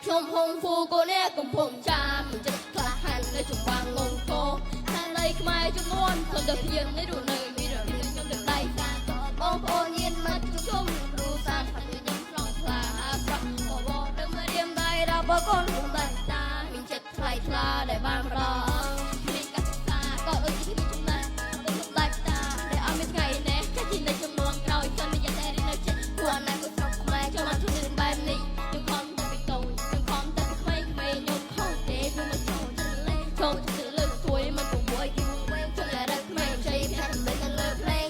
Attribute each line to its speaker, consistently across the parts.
Speaker 1: ខ្ញុំហងហ្វូកូនអ្នកកំពុងចាំចិត្តក្លាហាននៅចំបាំងងងកខាងដីខ្មែរចំនួនសន្តិភាពនៃរស់នៅមានរបៀបខ្ញុំទាំងដៃសាបងប្អូនញៀនមកជួបជុំគ្រូសាស្ត្រខ្ញុំឆ្លងថ្លាប្រក់បវរដឹងរៀមដៃរាប់កូនគុំដៃតាមានចិត្តថ្លៃថ្លាដែលបានប្រមានកសិក្សាក៏ដូចជាមានចំណាស់ដូចសម្ដេចតាដែលអត់មានថ្ងៃនេះចាស់ជានៅចំនួនក្រោយជនមានតែរៀននៅចិត្តគួរអនាគតស្រុកខ្មែរចូលមកធ្វើបែបនេះខ្ញុំខំតែពីតូចខ្ញុំខំតែពីក្មេងៗខ្ញុំខំទេព្រោះមកចូលចិត្តលេងចូលចិត្តលើកទួយមិនប្រមួយគេវែងជនរកក្មេងជ័យផ្នែកដើម្បីទៅលើភ្លេង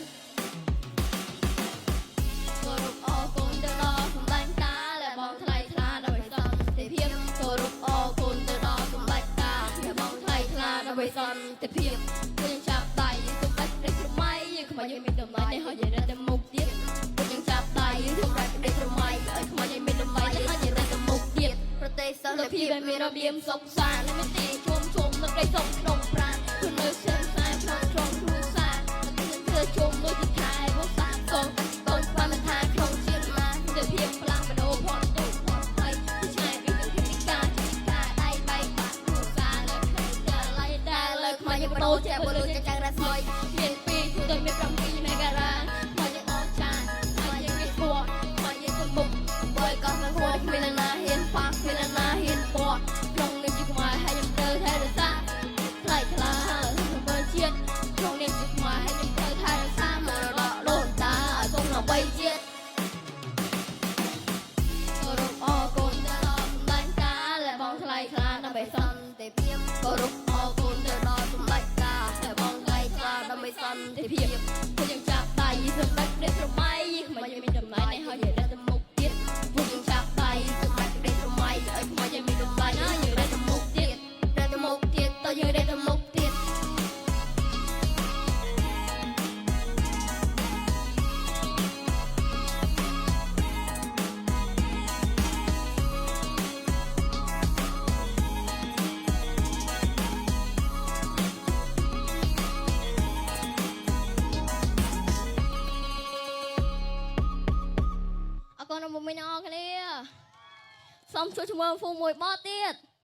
Speaker 1: គោរពអរគុណទៅដល់សម្ដេចតាដែលបងថ្លៃថ្លាដើម្បីសន្តិភាពគោរពអរគុណទៅដល់សម្ដេចតាដែលបងថ្លៃថ្លាដើម្បីសន្តិភាពពួកយើងចាប់ដៃសម្ដេចព្រះស្រមៃយើងខ្មែរយើងមានតម្លៃនេះហើយយើងរត់ទៅមុខទៀតពួកយើងចាប់ដៃសម្ដេចព្រះស្រមៃឲ្យខ្មែរយើងមានតម្លៃនេះហើយយើងរត់ទៅមុខទៀតប្រទេសសន្តិភាពដែលមានរបៀបសុខសាន្តនិងមានទីជួមជុំនៅដីសុខក្នុងប្រាណគឺនៅសែនសាក្នុងក្រុមគ្រួសារនិងធ្វើជុំដូចជាខែវស្សាសូមកូនស្មានមិនថាក្នុងជាតិណាទភាពផ្លាស់ប្ដូរផុតទុកផុតភ័យគឺឆ្ងាយពីសង្គ្រាមពីការជាការដៃបែកបាក់គ្រួសារលើឃើញតែឡៃដែលលើខ្មែរយើងបដូរជាពលរដ្ឋចាំងរស្មីមានពីរធ្វើទៅមាន7មេការ៉ាខ្មែរយើងអស្ចារ្យខ្មែរយើងមានស្គាល់ខ្មែរយើងទៅមុខបើកោះមិនហួរគ្មានណាហ៊ានប៉ះគ្មានណាហ៊ានពណ៌ក្នុងនាមជាខ្មែរហើយខ្ញុំត្រូវថែរក្សាថ្លៃថ្លាមើលជាតិក្នុងនាមជាខ្មែរហើយខ្ញុំត្រូវថែរក្សាមរតកដូនតាឲ្យគង់ដើម្បីជាតិ គោរពអរគុណទៅដល់សម្ដេចតាដែលបងថ្លៃថ្លាដើម្បីសន្តិភាពគោរពអរគុណទៅដល់សម្ដេចតាដែលបងថ្លៃថ្លាដើម្បីសន្តិភាពពួកយើងចាប់ដៃសម្ដេចព្រះស្រមៃខ្មែរយើងមានតម្លៃនេះហើយយើងរត់ទៅមុខទៀតពួកយើងចាប់ដៃសម្ដេចព្រះស្រមៃឲ្យខ្មែរយើងមានតម្លៃណាយើងរត់ទៅមុខទៀតរត់ទៅមុខទៀតតើយើងរត់ទៅមុខទៀត អរគុណដល់មុំមីអ្នកនរគ្នាសូមជួយជាមួយហ្វូមួយបទទៀត។